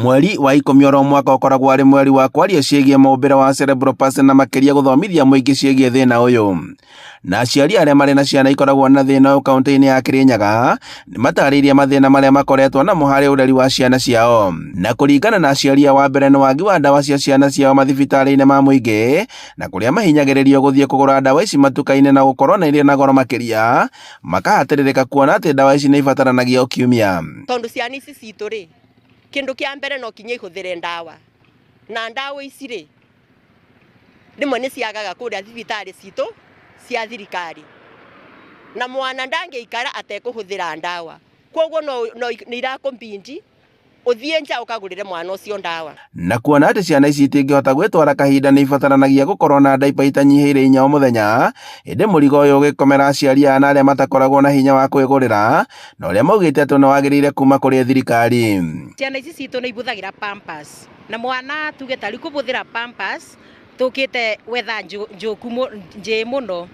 Mweri wa ikũmi oro mwaka ũkoragwo arĩ mweri wa kwaria ciĩgiĩ mũũmbĩre wa cerebral palsy na makĩria gũthomithia mũingĩ ciĩgiĩ thĩna ũyũ. Na aciari arĩa marĩ na ciana ikoragwo na thĩna ũyũ kaunti-inĩ ya Kirinyaga nĩ matarĩirie mathĩna marĩa makoretwo namo harĩ ũreri wa ciana ciao. Na kũringana na aciari a wa mbere nĩ wagi wa ndawa cia ciana ciao mathibitarĩ-inĩ ma mũingĩ na kũrĩa mahinyagĩrĩrio gũthiĩ kũgũra ndawa ici matuka-inĩ na gũkorwo na irĩ na goro makĩria makahatĩrĩrĩka kuona atĩ ndawa ici nĩ ibataranagia o kiumia. Tondũ ciana ici citũ rĩ, kĩndũ kĩa mbere no kinya ihũthĩre ndawa, na ndawa ici rĩ, rĩmwe nĩ ciagaga kũrĩa thibitarĩ citũ cia thirikari, na mwana ndangĩikara atekũhũthĩra ndawa, koguo no, no, nĩ irakũbindi ũthiĩ nja ũkagũrĩre mwana ũcio ndawa. Na kuona atĩ ciana ici itingĩhota gwĩtwara kahinda nĩ ibataranagia gũkorwo na ndaipa itanyihĩire inya o mũthenya, ĩndĩ mũrigo ũyũ ũgĩkomera aciari aya na arĩa matakoragwo na hinya wa kwĩgũrĩra, na ũrĩa maugĩte atĩ nĩ wagĩrĩire kuma kũrĩ thirikari. Ciana ici citũ nĩ ibũthagĩra pampers na mwana tuge ta rĩu kũbũthĩra pampers tũkĩte wetha njũku njĩĩ mũno.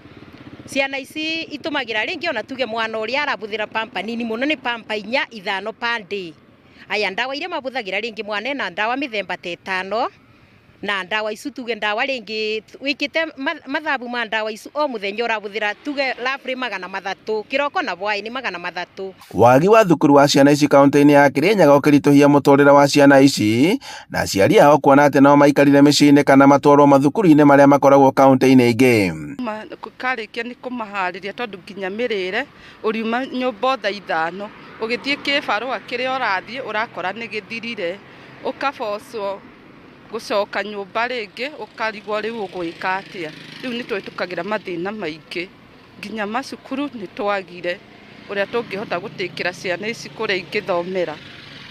Ciana ici itũmagĩra rĩngĩ ona tuge mwana ũrĩa arabũthĩra pamper nini mũno nĩ pamper inya ithano per day. Aya ndawa iria mabũthagĩra rĩngĩ mwana ena ndawa mĩthemba ta ĩtano na ndawa icu tuge ndawa rĩngĩ wĩkĩte mathabu ma ndawa icu o mũthenya ũrabũthĩra tuge roughly 300 kĩroko na hwaĩ-inĩ 300. Wagi wa thukuru wa ciana ici kaunti-inĩ ya Kirinyaga ũkĩritũhia mũtũrĩre wa ciana ici na aciari ao kuona atĩ no maikarire mĩciĩ-inĩ kana matwarwo mathukuru-inĩ marĩa makoragwo kaunti-inĩ ingĩ. Karĩkia nĩ kũmaharĩria tondũ nginya mĩrĩre, ũriuma nyũmba o thaa 5, ũgĩthiĩ kĩbarũa kĩrĩa ũrathiĩ ũrakora nĩ gĩthirire, ũkabocwo gũcoka nyũmba rĩngĩ ũkarigwo rĩu ũgwĩka atĩa. Rĩu nĩ tũhĩtũkagĩra mathĩna maingĩ. Nginya macukuru nĩ twagire ũrĩa tũngĩhota gũtĩkĩra ciana ici kũrĩa ingĩthomera,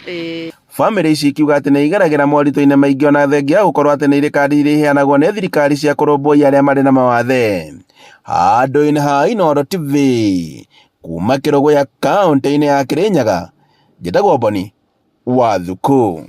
ĩĩ. Bamĩrĩ ici ikiuga atĩ nĩ igeragĩra moritũ-inĩ maingĩ ona thengia ya gũkorwo atĩ nĩ irĩ kandi iria iheanagwo nĩ thirikari cia kũrũmbũiya arĩa marĩ na mawathe. Handũ-inĩ ha Inooro TV, kuma Kĩrũgũya kaũntĩ-inĩ ya Kĩrĩnyaga, njĩtagwo Boni wa Thuku.